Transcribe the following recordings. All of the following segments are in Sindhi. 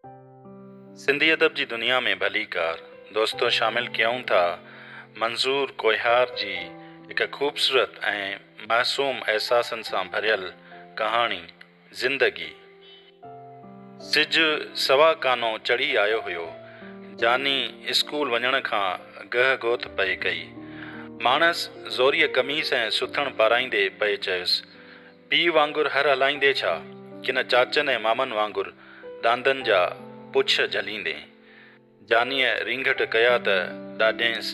سنڌي ادب جي دنيا ۾ ڀليڪار دوستو شامل ڪيون ٿا منظور ڪوهيار جي هڪ خوبصورت ۽ معصوم احساسن سان ڀريل ڪهاڻي زندگي. سج سوا ڪانو چڙهي آيو هيو. جاني اسڪول وڃڻ کان گهه گوٿ پئي ڪئي. ماڻس زوريء قميص ۽ سٿڻ پارائيندي پئي چيس، پيء وانگر هر هلائيندين ڇا؟ ڪن چاچن ۽ مامن وانگر ڏاندن جا پڇ جهليندين؟ جانيء رينگٽ ڪيا ته ڏاڏينس،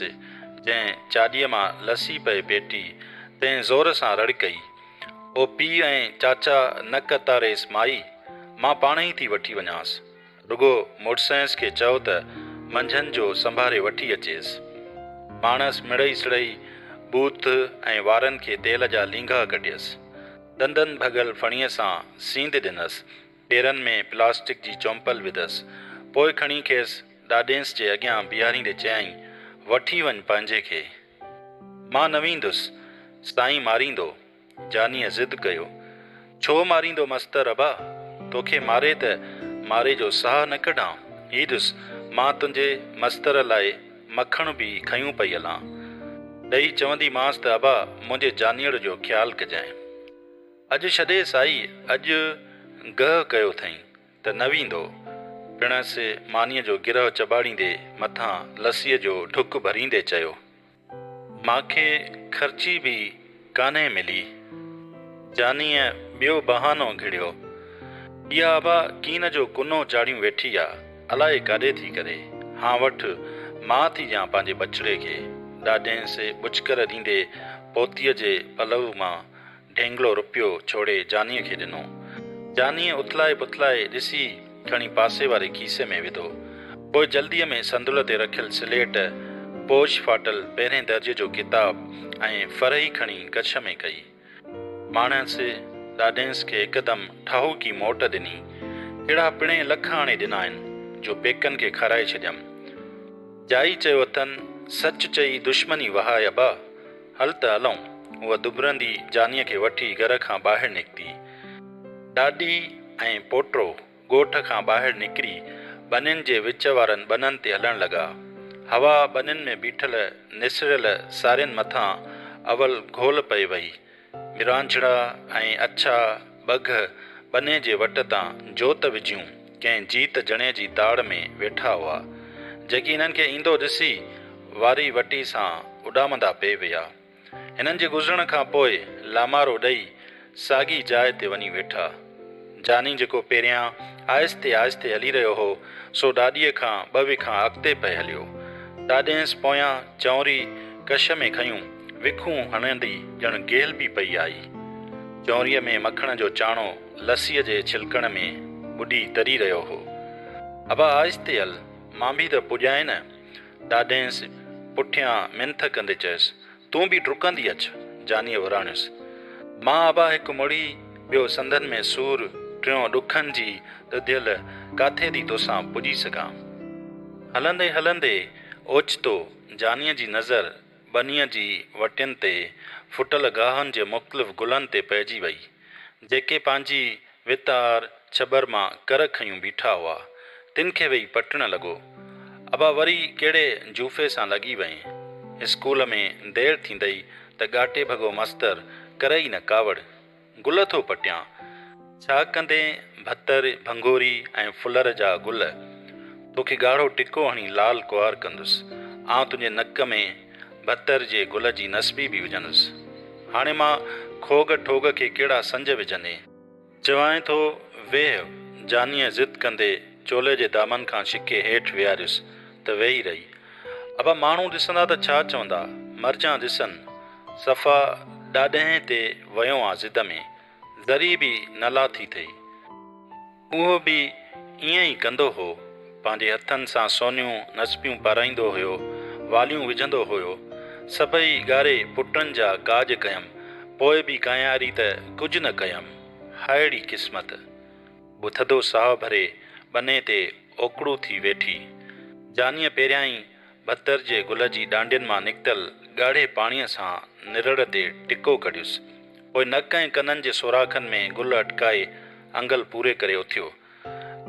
جنهن چاڏيء مان لسي پئي پيٽي، تنهن زور سان رڙ ڪئي، او پيء ۽ چاچا نه قطاريس مائي، مان پاڻهئي ٿي وٺي وڃانس. رڳو مڙسهنس کي چئو ته منجهند جو سنڀاري وٺي اچيس. ماڻس مڙئي سڙئي ٻوٿ ۽ وارن کي تيل جا لينگها ڪڍيس. ڏندن ڀڳل ڦڻيء سان سينڌ ڏنس. پيرن ۾ پلاسٽڪ جي چونپل وڌس. پوء کڻي کيس ڏاڏينس جي اڳيان بيهاريندي چيائين، وٺي وڃ پنهنجي کي. مان نه ويندس. سائين ماريندو. جانيء ضد ڪيو. ڇو ماريندو مستر ابا؟ توکي ماري ته ماري جو ساهه نه ڪڍان. هي ڏس، مان تنهنجي مستر لاء مکڻ به کنيون پئي هلان. ڏئي چونديمانس ته ابا منهنجي جانيئڙ جو خيال ڪجانء. اڄ ڇڏي سائي، اڄ گهه ڪيو اٿئين ته نه ويندو. پڻس مانيء جو گرهه چٻاڙيندي مٿان لسيء جو ڍڪ ڀريندي چيو. مانکي خرچي به ڪانهي ملي. جانيء ٻيو بهانو گهڙيو. اها ابا ڪين جو ڪنو چاڙهيون ويٺي آ، الائي ڪاڏي ٿي ڪري. هان وٺ، مان ٿي ڏيان پنهنجي ٻچڙي کي. ڏاڏينس ٻچڪر ڏيندي پوتيء جي پلؤ مان ڍينگلو رپيو ڇوڙي جانيء کي ڏنو. جانيء اٿلائي پٿلائي ڏسي کڻي پاسي واري کيسي ۾ وڌو. پوء جلديء ۾ صندل تي رکيل سليٽ، پوش ڦاٽل پهرين درجي جو ڪتاب ۽ فرحي کڻي ڪڇ ۾ ڪئي. ماڻهنس ڏاڏينس کي هڪدم ٺاهوڪي موٽ ڏني. ڪهڙا پڻهين لک آڻي ڏنا آهن جو پيڪن کي کارائي ڇڏيم. جائي چيو اٿن، سچ چئي دشمني وهائي ابا! هل ته هلون. هوء دٻرندي جانيء کي وٺي گهر کان ٻاهر نڪتي. ڏاڏي ۽ پوٽو ڳوٺ کان ٻاهر نڪري ٻنين جي وچ وارن ٻنن تي هلڻ لڳا. هوا ٻنين ۾ بيٺل نسريل سارين مٿان اول گهول پئي وهي. ميرانجهڙا ۽ اڇا ٻگهه ٻني جي وٽ تان جوت وجهيون ڪنهن جيت جڻي جي تاڙ ۾ ويٺا هئا، جيڪي هنن کي ايندو ڏسي واري وٽي سان اڏامندا پئي ويا. هنن جي گذرڻ کان پوء لامارو ڏئي ساڳي جاء تي وڃي ويٺا. جاني جيڪو پهريان آهستي آهستي هلي رهيو هو، سو ڏاڏيء کان ٻه وکان اڳتي پئي هليو. ڏاڏينس پويان چؤنري ڪش ۾ کنيون وکون هڻندي ڄڻ گيهلبي پئي آئي. چؤنريء ۾ مکڻ جو چاڻو لسيء جي ڇلڪڻ ۾ ٻڏي تري رهيو هو. ابا آهستي هل، مان به ته پڄانء نه. ڏاڏينس پٺيان منٿ ڪندي چيس. تون به ڊڪندي اچ. جانيء وراڻيس. مان ابا هڪ مڙهي، ٻيو سنڌن ۾ سور، ٽيون ڏکن جي ڏڌيل، ڪاٿي ٿي توسان پڄي سگهان. هلندي هلندي اوچتو جانيء جي نظر ٻنيء جي وٽين تي ڦٽل گاهن جي مختلف گلن تي پئجي وئي، جيڪي پنهنجي وتار ڇٻر مان ڪر کنيون بيٺا هئا، تن کي ويهي پٽڻ لڳو. ابا وري ڪهڙي جوفي سان لڳي وئين؟ اسڪول ۾ دير ٿيندئي ته ڳاٽي ڀڳو مستر ڪرئي نه ڪاوڙ. گل ٿو پٽيان. ڇا ڪندين ڀتر، ڀنگوري ۽ ڦلر جا گل؟ توکي ڳاڙهو ٽڪو هڻي لال ڪنوار ڪندس. آئون تنهنجي نڪ ۾ ڀتر جي گل جي نسبي به وجهندس. هاڻي مان کوڳ ٺوڳ کي ڪهڙا سنج وجهندين؟ چوانء ٿو ويهه، جانيء ضد ڪندي چولي جي دامن کان ڇڪي هيٺ ويهاريس ته ويهي رهي. ابا ماڻهو ڏسندا ته ڇا چوندا؟ مرجان ڏسن. صفا ڏاڏنهن تي ويو آن ضد ۾. ذري به نه لاٿي ٿئي. اهو به ائين ئي ڪندو هو. پنهنجي هٿن سان سونيون نسبيون پارائيندو هيو، واليون وجهندو هيو. سڀئي ڳاري پٽن جا ڪاڄ ڪيم، پوء به ڪانياري ته ڪجهه نه ڪيم. هائڙي قسمت! هوء ٿڌو ساهه ڀري ٻني تي اوڪڙو ٿي ويٺي. جانيء پهريائين ڀتر جي گل جي ڏانڊين مان نڪتل ڳاڙهي پاڻيء سان نرڙ تي ٽڪو ڪڍيس. پوء نڪ ۽ ڪنن جي سوراخن ۾ گل اٽڪائي انگل پوري ڪري اٿيو.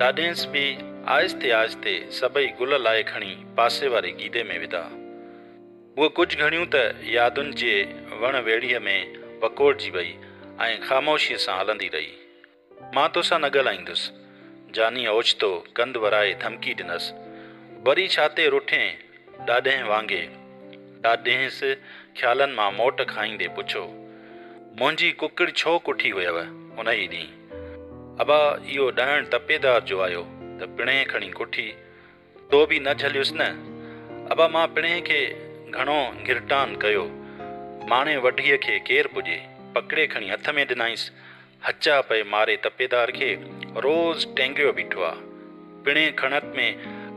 ڏاڏينس به آهستي آهستي سڀئي گل لاهي کڻي پاسي واري گيدي ۾ وڌا. هوء ڪجهه گهڙيون ته يادن جي وڻ ويڙهيء ۾ وڪوڙجي وئي ۽ خاموشيء سان هلندي رهي. مان توسان نه ڳالهائيندس. جانيء اوچتو ڪنڌ ورائي ڌمڪي ڏنس. وري ڇا تي رٺين ڏاڏنهن وانگي؟ ڏاڏنهس خيالن مان موٽ کائيندي پڇيو. منهنجي ڪڪڙ ڇو ڪٺي هيو انهيء ڏينهن؟ ابا اهو ڏائڻ تپيدار جو آيو ته پڻهين کڻي ڪٺي. تو به نه جهليس نه؟ ابا مان پڻهين کي گهڻو گهرٽان ڪيو. ماڻي وڍيء کي ڪير پڄي؟ پڪڙي کڻي هٿ ۾ ڏنائينس. هچا پئي ماري تپيدار کي روز ٽينگريو بيٺو آ. پڻهين کڻت ۾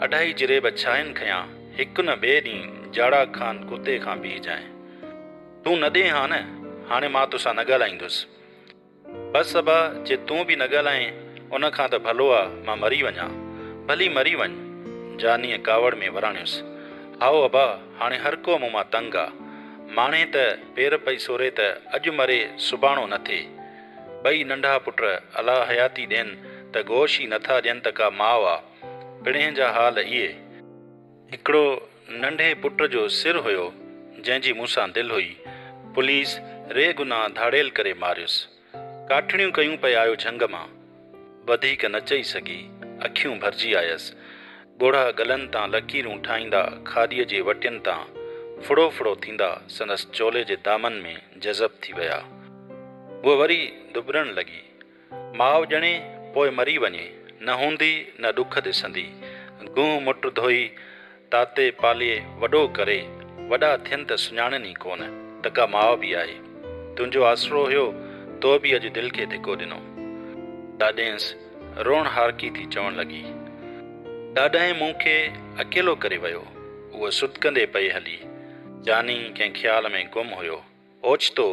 اڍائي جريب ڇاهين کنيا، هڪ نه ٻئي ڏينهن جاڙا خان ڪتي کان بيهجانء. تون نه ڏين ها نه، هاڻي مان توسان نه ڳالهائيندس. بس ابا جي تون به نه ڳالهائين ان کان ته ڀلو آ مان مري وڃان. ڀلي مري وڃ. جانيء ڪاوڙ ۾ وراڻيس. هائو ابا هاڻي هر ڪو مون مان تنگ آ. ماڻهين ته پير پئي سوري ته اڄ مري سڀاڻو نه ٿئي. ٻئي ننڍا پٽ الله حياتي ڏين ته گوش ئي نٿا ڏين ته ڪا ماء آ. پڻهين جا حال اهي. هڪڙو ننڍي پٽ جو سر هيو، جنهن جي مون سان دل هئي. پوليس ري گناهه ڌاڙيل ڪري ماريس. ڪاٺڙيون ڪيون پئي آيو جهنگ مان. وڌيڪ نه چئي سگهي، اکيون ڀرجي آيس. ڳوڙها ڳلن تان لڪيرون ٺاهيندا کاڏيء جي وٽين تان ڦڙو ڦڙو ٿيندا سندس چولي جي دامن ۾ جذب ٿي ويا. هوء وري دٻرڻ لڳي. ماء ڄڻي پوء مري وڃي، نه هوندي نه ڏک ڏسندي. گونهه مٽ ڌوئي تاتي پالي وڏو ڪري، وڏا ٿين ته سڃاڻين ئي ڪونه ته ڪا ماء به آهي. تنهنجو آسرو هيو، تو به اڄ دل کي ڌڪو ڏنو. ڏاڏينس روئڻهارڪي ٿي چوڻ لڳي. ڏاڏانهن مون کي اڪيلو ڪري ويو. هوء سڏڪندي پئي هلي. جاني ڪنهن خيال ۾ گم هيو. اوچتو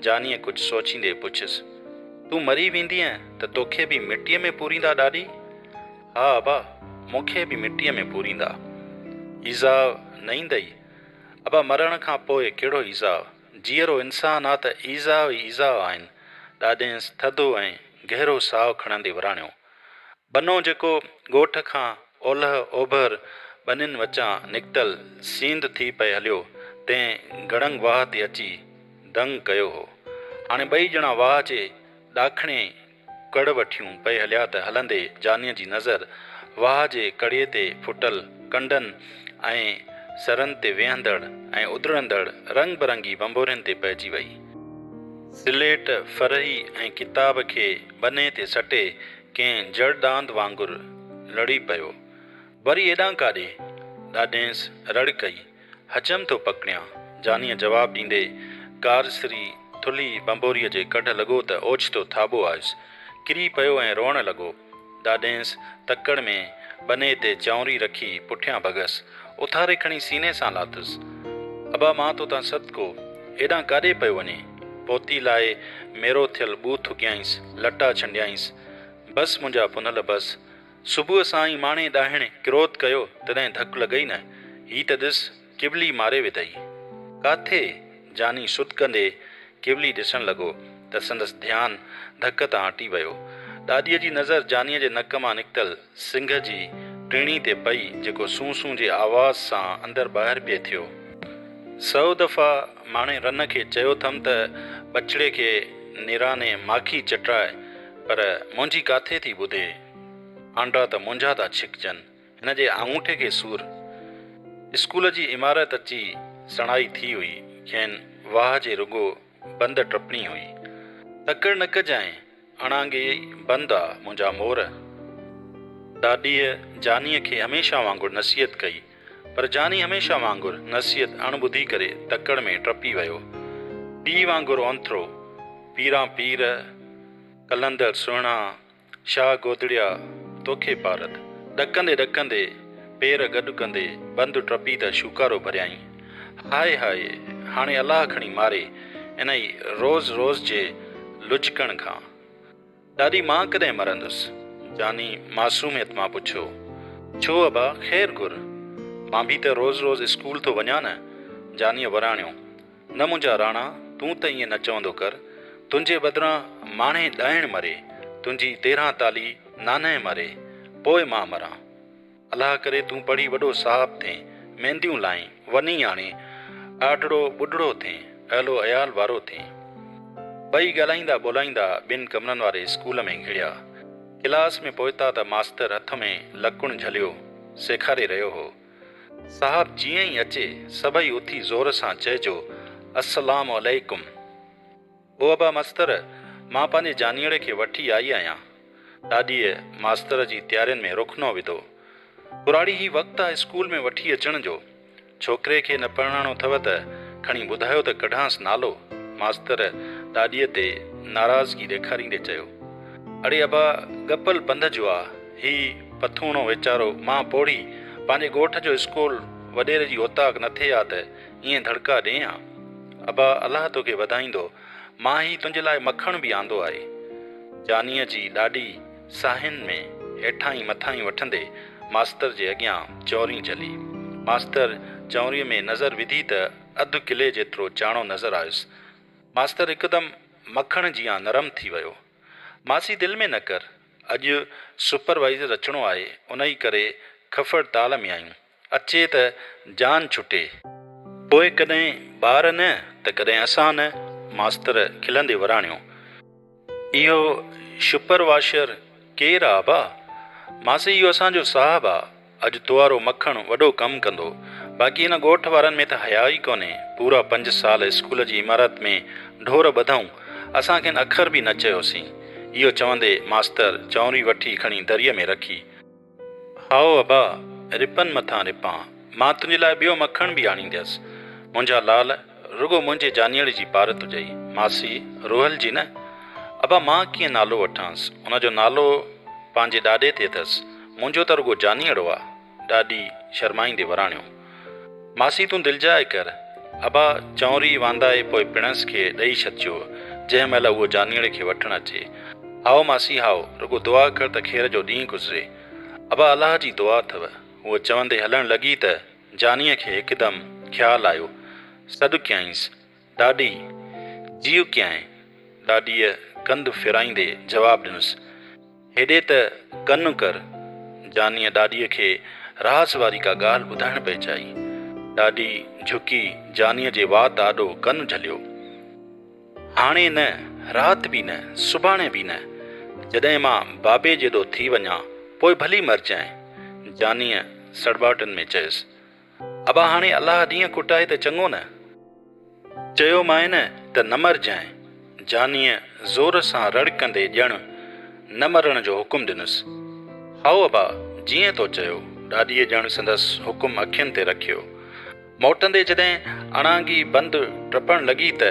جانيء ڪجهه سوچيندي پڇيس، تون مري ويندينء ته توکي به مٽيء ۾ پوريندا ڏاڏي؟ ها ابا، مون کي به مٽيء ۾ پوريندا. ايذاء نه ايندئي؟ ابا مرڻ کان پوء ڪهڙو ايذاء؟ جيئرو انسان آ ته ايذاء ئي ايذاء آهن. ڏاڏينس ٿڌو ۽ گهرو ساهه کڻندي وراڻيو. ٻنو جيڪو ڳوٺ کان اولهه اوڀر ٻنين وچان نڪتل سينڌ ٿي پئي هليو، تنهن گڙنگ واهه تي اچي دنگ ڪيو هو. هاڻي ٻئي ڄڻا واهه جي ڏاکڻي ڪڙ وٺيون پئي هليا ته هلندي جانيء جي نظر واهه جي ڪڙي تي ڦٽل ڪنڊن ۽ سرن تي ويهندڙ ۽ اڏرندڙ رنگ برنگي ڀنڀورين تي پئجي وئي. سليٽ، فرحي ۽ ڪتاب کي ٻني تي سٽي ڪنهن جڙ ڏاند وانگر لڙي پيو. وري ايڏانهن ڪاڏي؟ ڏاڏينس رڙ ڪئي. حجم ٿو پڪڙيان. جانيء جواب ڏيندي ڪارسري ٿلهي ڀنڀوريء جي ڪڍ لڳو ته اوچتو ٿاٻو آيس. ڪري پيو ۽ روئڻ لڳو. ڏاڏينس تڪڙ ۾ ٻني تي چؤنري رکي پٺيان ڀڳس. اٿاري کڻي سيني سان لاٿس. ابا مان توتان صدقو، ايڏانهن ڪاڏي پيو وڃين؟ پوتي لاء ميرو ٿيل ٻوٿ اگهيائينس، لٽا ڇنڊيائينس. بس منهنجا پنهل بس. صبح سان ئي ماڻي ڏاهڻ ڪروڌ ڪيو تڏهن ڌڪ لڳئي نه. هي ته ڏس ڪولي ماري وڌئي. ڪاٿي؟ جاني سڏڪندي ڪولي ڏسڻ لڳو ته سندس ڌيان ڌڪ تان هٽي ويو. ڏاڏيء جي نظر جانيء جي نڪ مان نڪتل سنگهه جي ٽيڻي تي پئي جيڪو سون سون جي آواز سان اندر ٻاهر پئي ٿيو. سئو دفعا ماڻي رن کي چيو ٿم ته ٻچڙي کي نيراني ماکي چٽراء پر منهنجي ڪاٿي ٿي ٻڌي. آنڊا ته منهنجا ٿا ڇڪجن. هن جي آڱوٺي کي سور. اسڪول جي عمارت اچي سڻائي ٿي هئي. کين واهه جي رڳو بند ٽپڻي هئي. تڪڙ نه ڪجانء، اڻانگي بند آ منهنجا مور. ڏاڏيء جانيء کي هميشه وانگر نصيحت ڪئي، پر جاني هميشه وانگر نصيحت اڻ ٻڌي ڪري تڪڙ ۾ ٽپي ويو. پيء وانگر اونٿرو، پيران پير، قلندر سهڻا، شاهه گودڙيا توکي پارت. ڏڪندي ڏڪندي، پير گڏ ڪندي، بند ٽپي ته شوڪارو ڀريائين. هاء هاء، هاڻي الله کڻي ماري انهي روز روز جي لجهڪڻ کان. ڏاڏي مان ڪڏهن مرندس؟ جاني معصوميت مان پڇيو. ڇو ابا، خير گهر. مان به ته روز روز اسڪول ٿو وڃان نه. جانيء وراڻيو. نه منهنجا راڻا، تون ته ائين نه چوندو ڪر. تنهنجي بدران ماڻهي ڏائڻ مري، تنهنجي تيرهان تالي نانهن مري، پوء مان مران. الله ڪري تون پڙهي وڏو صاحب ٿين، مينديون لائين، وني آڻين، آڍڙو ٻڍڙو ٿين، اهل و عيال وارو ٿين. ٻئي ڳالهائيندا ٻولهائيندا ٻن ڪمرن واري اسڪول ۾ گهڙيا. ڪلاس ۾ پهتا ته ماستر هٿ ۾ لڪڻ جهليو سيکاري رهيو هو. صاحب جيئن ئي اچي، سڀئي اٿي زور سان چئجو، السلام عليڪم. او ابا مستر، مان پنهنجي جانيئڙي کي وٺي آئي آهيان. ڏاڏيء ماستر جي تيارين ۾ رخنو وڌو. ڪراڙي هي وقت آ اسڪول ۾ وٺي اچڻ جو. ڇوڪري کي نه پرڻائڻو اٿئو ته کڻي ٻڌايو ته ڪڍانس نالو. ماستر ڏاڏيء تي ناراضگي ڏيکاريندي چيو. اڙي ابا ڳپل پنڌ جو آ هي پٿوڻو ويچارو مان پوڙهي پنهنجي ڳوٺ جو اسڪول وڏيري جي اوطاق نه ٿئي ها ته ائين ڌڙڪا ڏئين ها. ابا الله توکي وڌائيندو، مان هي تنهنجي لاء مکڻ به آندو آهي. جانيء جي ڏاڏي ساهين ۾ هيٺائين مٿائين وٺندي ماستر جي اڳيان چؤنري جهلي. ماستر چؤنريء ۾ نظر وڌي ته اڌ ڪلي جيترو چاڻو نظر آيس. ماستر هڪدم مکڻ جيان نرم ٿي ويو. ماسي دل ۾ نه ڪر، اڄ سپروائيزر اچڻو آهي، انهي ڪري کڦڙ تال ۾ آهيون. اچي ته جان ڇٽي. پوء ڪڏهن ٻار نه ته ڪڏهن اسان نه، ماستر کلندي وراڻيو. اهو شپر واشر ڪير آ ابا؟ ماسي اهو اسان جو صاحب آ، اڄ تو وارو مکڻ وڏو ڪم ڪندو. باقي هن ڳوٺ وارن ۾ ته حياء ئي ڪونهي، پورا پنج سال اسڪول جي عمارت ۾ ڍور ٻڌائون، اسان کين اکر به نه چيوسين. اهو چوندي ماستر چؤنري وٺي کڻي دريء ۾ رکي. هائو ابا، رپن مٿان رپان، مان تنهنجي لاء ٻيو مکڻ به آڻينديس. منهنجا لال، رڳو منهنجي جانيئڙي جي پارت هجئي. ماسي، روحل جي نه؟ ابا مان ڪيئن نالو وٺانس، ان جو نالو پنهنجي ڏاڏي تي اٿس، منهنجو ته رڳو جانيئڙو آ. ڏاڏي شرمائيندي وراڻيو. ماسي تون دلجاء ڪر. ابا چؤنري واندائي پوء پڻس کي ڏئي ڇڏجو، جنهن مهل اهو جانيئڙي کي وٺڻ اچي. هائو ماسي هائو، رڳو دعا ڪر ته خير جو ڏينهن گذري. ابا الله جي دعا اٿئو. هوء چوندي هلڻ لڳي ته جانيء کي هڪدم خيال آيو. سڏ ڪيائينس. ڏاڏي! جيء ڪيائين. ڏاڏيء ڪنڌ ڦيرائيندي جواب ڏنس. هيڏي ته ڪن ڪر. جانيء ڏاڏيء کي راز واري ڪا ڳالهه ٻڌائڻ پئي چاهي. ڏاڏي جهڪي جانيء جي وات آڏو ڪن جهليو. هاڻي نه، رات به نه، سڀاڻي به نه. جڏهن مان بابي جيڏو ٿي وڃان، پوء ڀلي مرجانء. جانيء سڙٻاٽن ۾ چيس. ابا هاڻي الله ڏينهن ڪٽائي ته چڱو نه. چيومانء نه ته نه مرجانء. جانيء زور سان رڙ ڪندي ڄڻ نه مرڻ جو حڪم ڏنس. هائو ابا، جيئن تو چيو. ڏاڏيء ڄڻ سندس حڪم اکين تي رکيو. موٽندي جڏهن اڻانگي بند ٽپڻ لڳي ته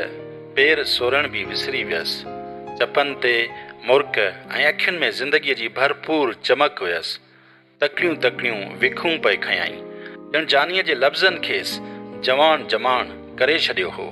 پير سورڻ به وسري ويس. چپن تي مرڪ ۽ اکين ۾ زندگيء جي ڀرپور چمڪ هيس. تڪڙيون تڪڙيون وکون پئي کنيائين. ڄڻ جانيء جي لفظن کيس جواڻ جماڻ ڪري ڇڏيو هو.